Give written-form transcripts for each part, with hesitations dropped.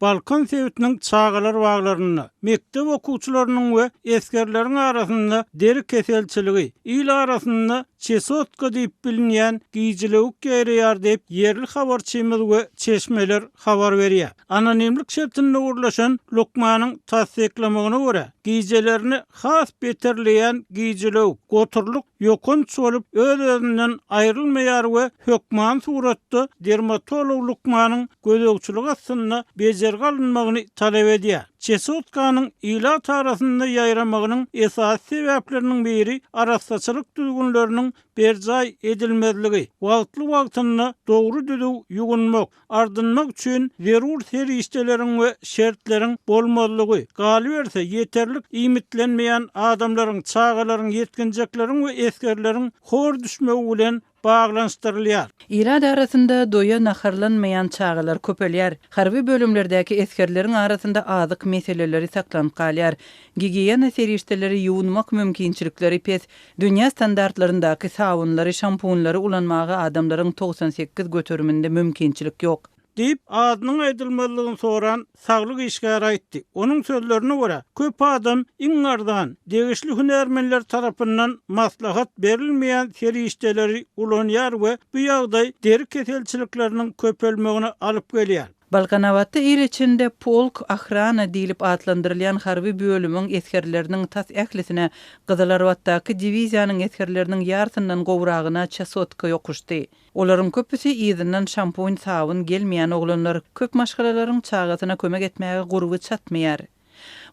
Balkan sebitiniň çagalar baglarynda, mekdep okuwçylarynyň we esgerleriň arasynda deri keselçiligi, il arasynda çesotka diýip bilinýän gijilewük ýaýraýar diýip, ýerli habarçymyz we çeşmeler habar berýär. Anonimlik şertinde gürleşen lukmanyň tassyklamagyna görä, gijelerine has beterleýän gijilewük, goturlyk ýokanç bolup, öz-özünden aýrylmaýar we hökmany suratda dermatolog lukmanyň gözegçiligi astynda bejergi alynmagyny talap edýär. Çesotkanyň ilat arasynda ýaýramagynyň esasy sebäpleriniň biri arassaçylyk düzgünleriniň berjaý edilmezligi, wagtly-wagtynda dogry-düzüw ýuwunmak, ardynmak üçin zerur serişdeleriň we şertleriň bolmazlygy, galyberse, ýeterlik iýmitlenmeýän adamlaryň, çagalaryň, ýetginjekleriň we esgerleriň hor düşmegi bilen baglanyşdyrylýar. Ilat arasynda doýa naharlanmaýan çagalar köpelýär. Harby bölümlerdäki esgerleriň arasynda azyk meseleleri saklanyp galýar. Gigiýena serişdeleri, ýuwunmak mümkinçilikleri pes. Dünýä standartlaryndaky sabynlary, şampunlary ulanmaga adamlaryň 98 göteriminde mümkinçilik ýok. Diýip, adynyň aýdylmazlygyny soran saglyk işgäri aýtdy. Onuň sözlerine görä, köp adam iň arzan, degişli hünärmenler tarapyndan maslahat berilmeýän serişdeleri ulanýar we bu ýagdaý deri keselçilikleriniň köpelmegine alyp gelýär. Balkanabatda il içinde Polk ohrana diýlip atlandyrylýan harby bölümiň esgerleriniň tas ählisine, Gyzylarbatdaky diwiziýanyň esgerleriniň ýarsyndan gowragyna çasotka ýokuşdy. Olaryň köpüsi yzyndan şampun, sabyn gelmeýän oglanlar. Köp maşgalalaryň çagasyna kömek etmäge gurby çatmaýar.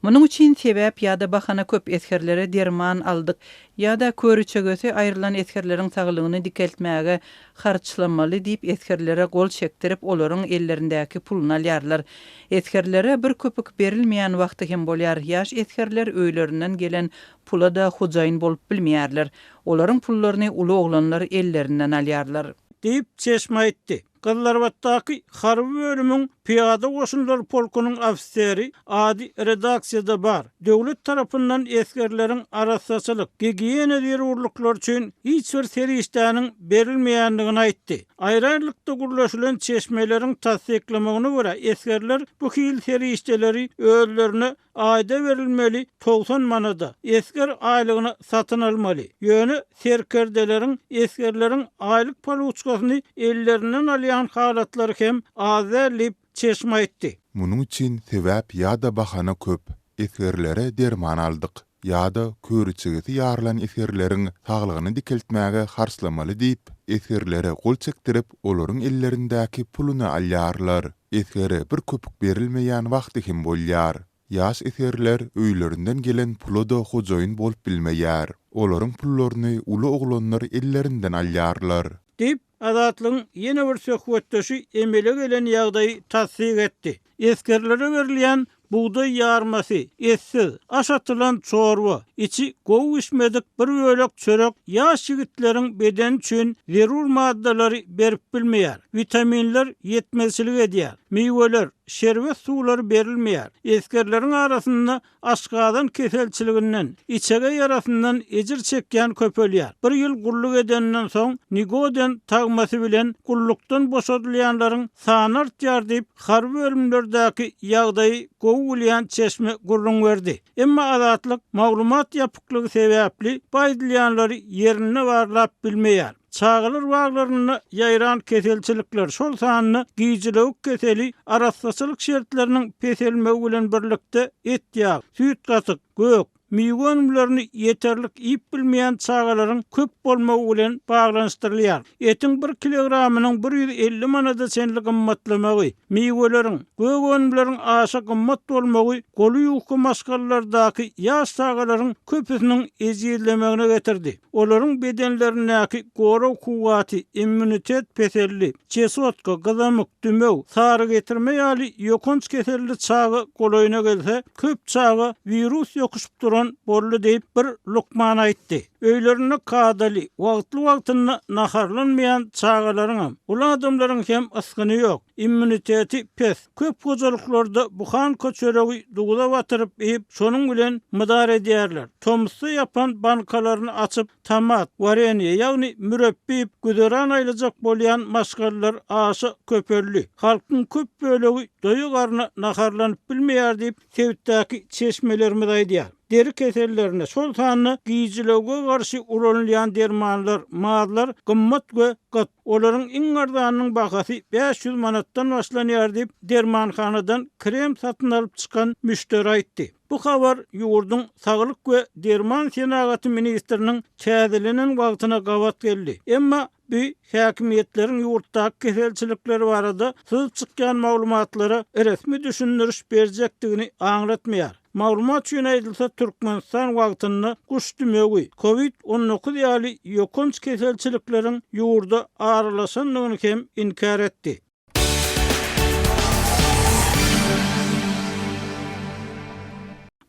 Munuň üçin sebäp ýa-da bahana köp esgerlere derman aldyk ýa-da köriçegesi aýrylan esgerleriň saglygyny dikeltmäge harçlamaly diýip esgerlere gol çekdirip olaryň ellerindäki puluny alýarlar. Esgerlere bir köpük berilmeýän wagty hem bolýar. Ýaş esgerler öýlerinden gelen pula-da hojaýyn bolup bilmeýärler. Olaryň pullaryny uly oglanlar ellerinden alýarlar. Diýip, çeşme aýtdy. Gyzylarbatdaky harby bölümiň pyýada goşunlar polkunyň ofiseri, ady redaksiýada bar, döwlet tarapyndan esgerleriň arassaçylyk, gigiýena zerurlyklary üçin hiç bir serişdäniň berilmeýändigini aýtdy. Aýry-aýrylykda gürleşilen çeşmeleriň tassyklamagyna görä, esgerler bu hili serişdeleri özlerine Aýda berilmeli 90 manada, esger aýlygyna satyn almaly. Ýöne serkerdeleriň esgerleriň aýlyk poluçkasyny ellerinden alýan halatlary hem az däl diýip, çeşme aýtdy. Munuň üçin sebäp ýa-da bahana köp. Esgerlere derman aldyk ýa-da köriçegesi ýarylan esgerleriň saglygyny dikeltmäge harçlamaly diýip, esgerlere gol çekdirip, olaryň ellerindäki puluny alýarlar. Esgere bir köpük berilmeýän wagty hem bolýar. Ýaş esgerler öýlerinden gelen pula-da hojaýyn bolup bilmeýär. Olaryň pullaryny uly oglanlar ellerinden alýarlar. Diýip, Azatlygyň ýene bir söhbetdeşi emele gelen ýagdaýy tassyk etdi. Esgerlere berilýän Bugdaý ýarmasy, etsiz, aş atylan çorba, içi gowy bişmedik bir bölek çörek ýaş ýigitleriň bedeni üçin zerur maddalary berip bilmeýär. Witaminler ýetmezçilik edýär. Miweler, şerbet suwlary berilmeýär. Esgerleriň arasynda aşgazan keselçiliginden, içege ýarasyndan ejir çekýän köpelýär. Bir ýyl gulluk edeninden soň nigoden tagmasy bilen gullukdan boşadylýanlaryň sany artýar diýip, harby bölümlerdäki ýagdaýy gowy bilýän çeşme gürrüň berdi. Emma Azatlyk maglumat ýapyklygy sebäpli bu aýdylýanlary ýerinde barlap bilmeýär. Çagalar baglarynda ýaýran keselçilikler, şol sanda gijilewük keseli arassaçylyk şertleriniň peselmegi bilen birlikde et-ýag, süýt-gatyk, gök, Miwe önümlerini ýeterlik iýip bilmeýän çagalaryň köp bolmagy bilen baglanyşdyrylýar. Etiň bir kilogramynyň 150 manada çenli gymmatlamagy, miweleriň, gök önümleriň aşa gymmat bolmagy goly ýuka maşgalalardaky ýaş çagalaryň köpüsiniň ejizlemegine getirdi. Olaryň bedenlerindäki gorag kuwwaty, immunitet peseldi. Çesotka, gyzamyk, dümew, sarygetirme ýaly ýokanç keselli çaga golaýyna gelse, köp çaga wirus ýokuşyp duran boldy diýip, bir lukman aýtdy. Öýlerinde kadaly, wagtly-wagtynda naharlanmaýan çagalaryňam, uly adamlaryň hem ysgyny ýok. Immuniteti pes. Köp hojalyklarda buhanka çöregi duza batyryp iýip, şonuň bilen mydar edýärler. Tomusda ýapan bankalaryny açyp, tomat, warenýe, ýagny mürepbe iýip güzeran aýlajak bolýan maşgalalar aşa köpeldi. Halkyň köp bölegi doýa garna naharlanyp bilmeýär diýip, sebitdäki çeşmelerimiz aýdýar. Deri kesellerine, şol sanda gijilewüge garşy ulanylýan dermanlar, mazlar gymmat we gyt. Olaryň iň arzanynyň bahasy 500 manatdan başlanýar diýip, dermanhanadan krem satyn alyp çykan müşderi aýtdy. Bu habar ýurduň Saglyk we derman senagaty ministriniň täzelenen wagtyna gabat geldi. Emma bu häkimiýetleriň ýurtdaky keselçilikler barada syzyp çykýan maglumatlara resmi düşündiriş berjekdigini aňlatmaýar. Maglumat üçin aýdylsa, Türkmenistan wagtynda guş dümewi, covid 19 ýaly ýokanç keselçilikleriň ýurda aralaşandygyny hem inkär etdi.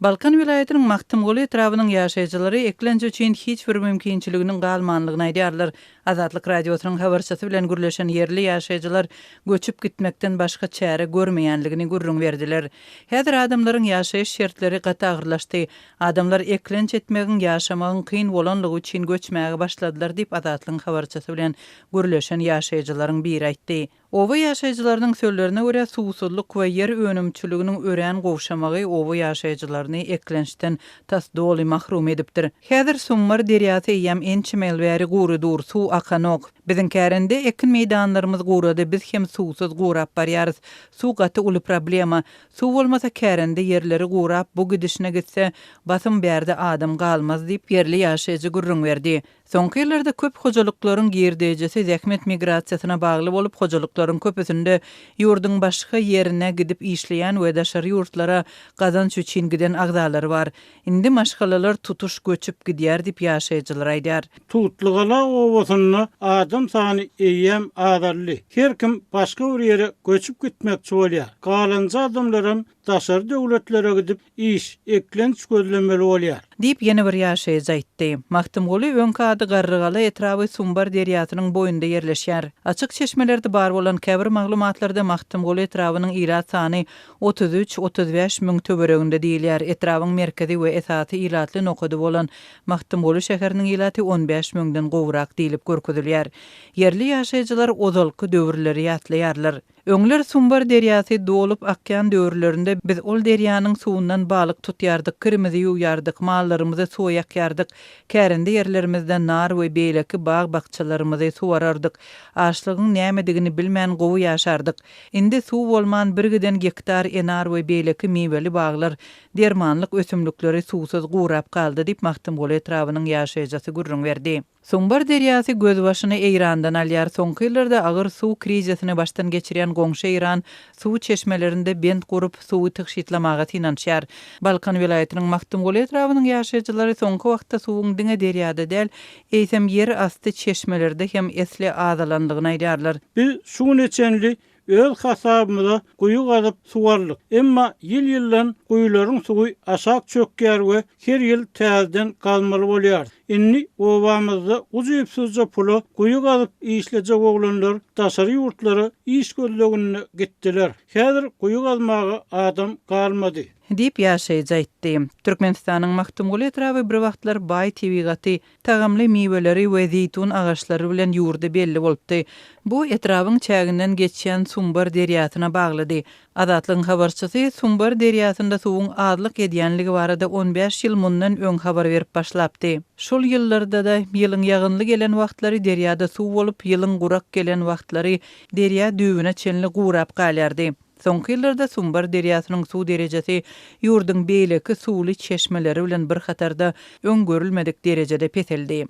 Balkan welaýatynyň Magtymguly etrabynyň ýaşaýjylary eklenç üçin hiç bir mümkinçiliginiň galmanlygyny aýdýarlar. Azatlyk Radiosynyň habarçysy bilen gürleşen ýerli ýaşaýjylar göçüp gitmekden başga çäre görmeýänligini gürrüň berdiler. Häzir adamlaryň ýaşaýyş şertleri gaty agyrlaşdy. Adamlar eklenç etmegiň, ýaşamagyň kyn bolanlygy üçin göçmäge başladylar diýip, Azatlygyň habarçysy bilen gürleşen ýaşaýjylaryň biri aýtdy. Oba ýaşaýjylarynyň sözlerine görä, suwsuzlyk we ýer önümçiliginiň örän gowşamagy oba ýaşaýjylaryny eklençden tas doly mahrum edipdir. Häzir Summar derýasy eýýäm ençeme ýyl bäri gury dur, suw akanok. Biziň kärende ekin meýdanlarymyz gurady, biz hem suwsuz gurap barýarys. Suw gaty uly problema. Suw bolmasa kärende ýerleri gurap, bu gidişine gitse, basym bärde adam galmaz diýip, ýerli ýaşaýjy gürrüň berdi. Soňky ýyllarda köp hojalyklaryň girdejisi zähmet migrasiýasyna bagly bolup, hojalyklaryň köpüsinde ýurduň başga ýerine gidip işleýän we daşary ýurtlara gazanç üçin giden agzalary bar. Indi maşgalalar tutuş göçüp gidýär diýip, ýaşaýjylar aýdýar. Tutlugala obasynda adam sany eýýäm azaldy. Her kim başga bir ýere göçüp gitmekçi bolýar. Galanja adamlaram daşary döwletlere gidip, iş, eklenç gözlemeli bolýar. Diýip, ýene bir ýaşaýjy aýtdy. Magtymguly, öňki ady Garrygala etraby Sumbar derýasynyň boýunda ýerleşýär. Açyk çeşmelerde bar bolan käbir maglumatlarda Magtymguly etrabynyň ilat sany 33, 35 müň töwereginde diýilýär. Etrabyň merkezi we esasy ilatly nokady bolan Magtymguly şäheriniň ilaty on bäş müňden gowrak diýlip görkezilýär. Ýerli ýaşaýjylar ozalky döwürleri ýatlaýarlar. Öňler Sumbar derýasy dolup akýan döwürlerinde biz ol derýanyň suwundan balyk tutýardyk, kirimizi ýuwýardyk, mallarymyzy suwa ýakýardyk, kärende ýerlerimizde nar we beýleki bag-bakjalarymyzy suwarardyk. Açlygyň nämedigini bilmän gowy ýaşardyk. Indi suw bolman birgiden gektar enar we beýleki miweli baglar, dermanlyk ösümlikleri suwsuz gurap galdy diýip, Magtymguly etrabynyň ýaşaýjysy gürrüň berdi. Sumbar derýasy gözbaşyny Eýrandan alýar. Soňky ýyllarda agyr suw krizisini başdan geçirýän goňşy Eýran suw çeşmelerinde bent gurup, suwy tygşytlamaga synanyşýar. Balkan welaýatynyň Magtymguly etrabynyň ýaşaýjylary soňky wagtda suwuň diňe derýada däl, eýsem ýer asty çeşmelerde hem esli azalandygyny aýdýarlar. Biz şu güne çenli Öz hasabymyza guýy gazyp suw aldyk. Emma ýyl-ýyldan guýularyň suwy aşak çökýär we her ýyl täzeden gazmaly bolýarys. Indi obamyzda ujypsyzja pula guýy gazyp işlejek oglanlar daşary ýurtlara iş gözleginde gitdiler. Häzir guýy gazmaga adam galmady. Diýip, ýaşaýjy aýtdy. Türkmenistanyň Magtymguly etraby birwagtlar baý tebigaty, Tagamly miweleri we zeýtun agaçlary bilen ýurda belli bolupdy. Bu etrabyň çäginden geçýän Sumbar derýasyna baglydy. Azatlygyň habarçysy Sumbar derýasynda suwuň azlyk edýänligi barada on bäş ýyl mundan öň habar berip başlapdy. Şol ýyllarda-da ýylyň ýagynly gelen wagtlary derýada suw bolup, ýylyň gurak gelen wagtlary derýa düýbüne çenli gurap galýardy. Soňky ýyllarda Sumbar derýasynyň suw derejesi ýurduň beýleki suwly çeşmeleri bilen bir hatarda öň görülmedik derejede peseldi.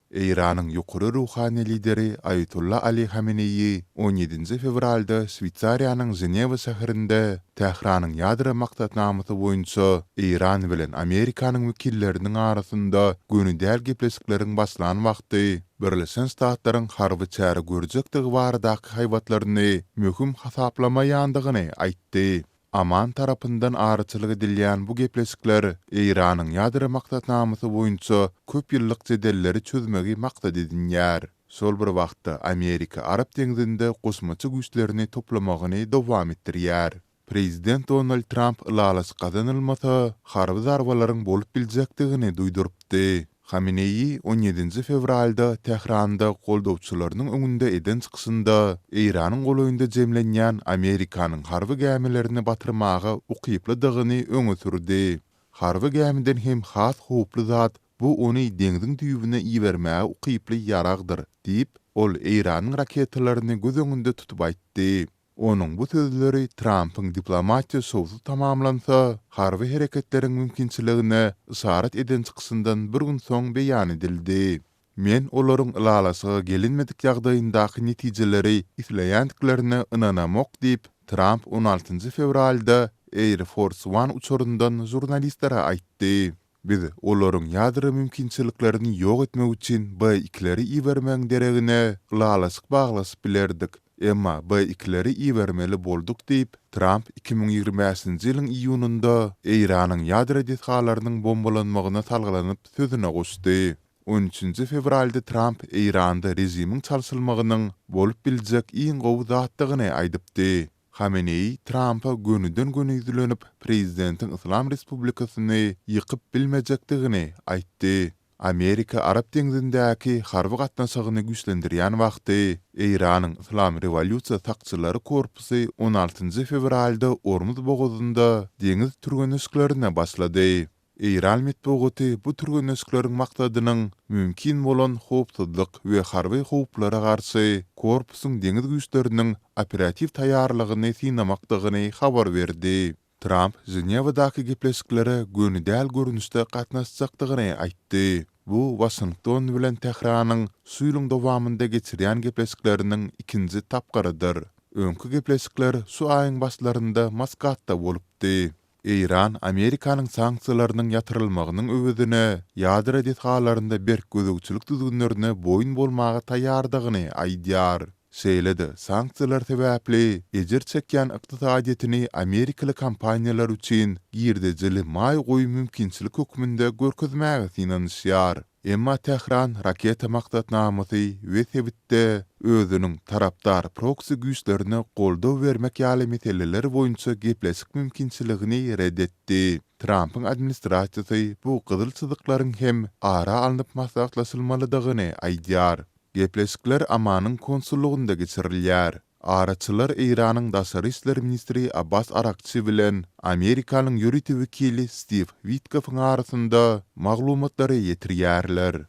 Eýranyň ýokary ruhany lideri Aýatolla Ali Hameneýi on ýedinji fewralda Şweýsariýanyň Ženewa şäherinde Tähranyň ýadro maksatnamasy boýunça Eýran bilen Amerikanyň wekilleriniň arasynda göni däl gepleşikleriň başlan wagty Birleşen Ştatlaryň harby çäre görjekdigi baradaky haýbatlaryny möhüm hasaplamaýandygyny aýtdy. Oman tarapyndan araçylyk edilýän bu gepleşikler Eýranyň ýadro maksatnamasy boýunça köp ýyllyk jedelleri çözmegi maksat edinýär. Şol bir wagtda Amerika Arap deňzinde goşmaça güýçlerini toplamagyny dowam etdirýär. Prezident Donald Tramp ylalaşyk gazanylmasa, harby zarbalaryň bolup biljekdigini duýdurypdy. Hameneýi on ýedinji fewralda Tähranda goldawçylarynyň öňünde eden çykyşynda Eýranyň golaýynda jemlenýän Amerikanyň harby gämilerini batyrmaga ukyplydygyny öňe sürdi. Harby gämiden hem has howply zat bu ony deňziň düýbüne ibermäge ukyply ýaragdyr diýip, ol Eýranyň raketalaryny göz öňünde tutup aýtdy. Onuň bu sözleri Trampyň diplomatiýa şowsuz tamamlansa, harby hereketleriň mümkinçiligine yşarat eden çykyşyndan bir gün soň beýan edildi. Men olaryň ylalaşyga gelinmedik ýagdaýyndaky netijeleri isleýändiklerine ynanamok diýip, Tramp on altynjy fewralda Air Force One uçaryndan žurnalistlere aýtdy. Biz olaryň ýadro mümkinçiliklerini ýok etmek üçin B-ikileri ibermegiň deregine ylalaşyk baglaşyp bilerdik, emma B-ikileri ibermeli bolduk diýip, Tramp 2025-nji ýylyň iýunynda Eýranyň ýadro desgalarynyň bombalanmagyna salgylanyp sözüne goşdy. On üçünji fewralda Tramp Eýranda režimiň çalşylmagynyň bolup biljek iň gowy zatdygyny aýdypdy. Hameneýi Trampa gönüden-göni ýüzlenip, prezidentiň Yslam Respublikasyny ýykyp bilmejekdigini aýtdy. Amerika Arap deňzindäki harby gatnaşygyny güýçlendirýän wagty, Eýranyň Yslam rewolýusiýa sakçylary korpusy on altynjy fewralda Ormuz bogazynda deňiz türgenleşiklerine başlady. Eýran metbugaty bu türgenleşikleriň maksadynyň mümkin bolan howpsuzlyk we harby howplara garşy korpusyň deňiz güýçleriniň operatiw taýýarlygyny synamakdygyny habar berdi. Tramp Ženewadaky gepleşiklere göni däl görnüşde gatnaşjakdygyny aýtdy. Bu Waşington bilen Tähranyň şu ýylyň dowamynda geçirýän gepleşikleriniň ikinji tapgyrydyr. Öňki gepleşikler şu aýyň başlarynda Maskatda bolupdy. Eýran Amerikanyň sanksiýalarynyň ýatyrylmagynyň öwezine ýadro desgalarynda berk gözegçilik düzgünlerine boýun bolmaga taýýardygyny aýdýar. Şeýle-de, sanksiýalar sebäpli ejir çekýän ykdysadyýetini amerikaly kompaniýalar üçin girdejili maýa goýum mümkinçilik hökmünde görkezmäge synanyşýar. Emma Tähran raketa maksatnamasy we sebitde özüniň tarapdar proksi güýçlerine goldaw bermek ýaly meseleler boýunça gepleşik mümkinçiligini ret etdi. Trampyň administrasiýasy bu gyzyl çyzyklaryň hem ara alnyp maslahatlaşylmalydygyny aýdýar. Gepleşikler Omanyň konsullygynda geçirilýär. Araçylar Eýranyň daşary işler ministri Abbas Arakçi bilen Amerikanyň ýörite wekili Stiw Witkoffyň arasynda maglumatlary ýetirýärler.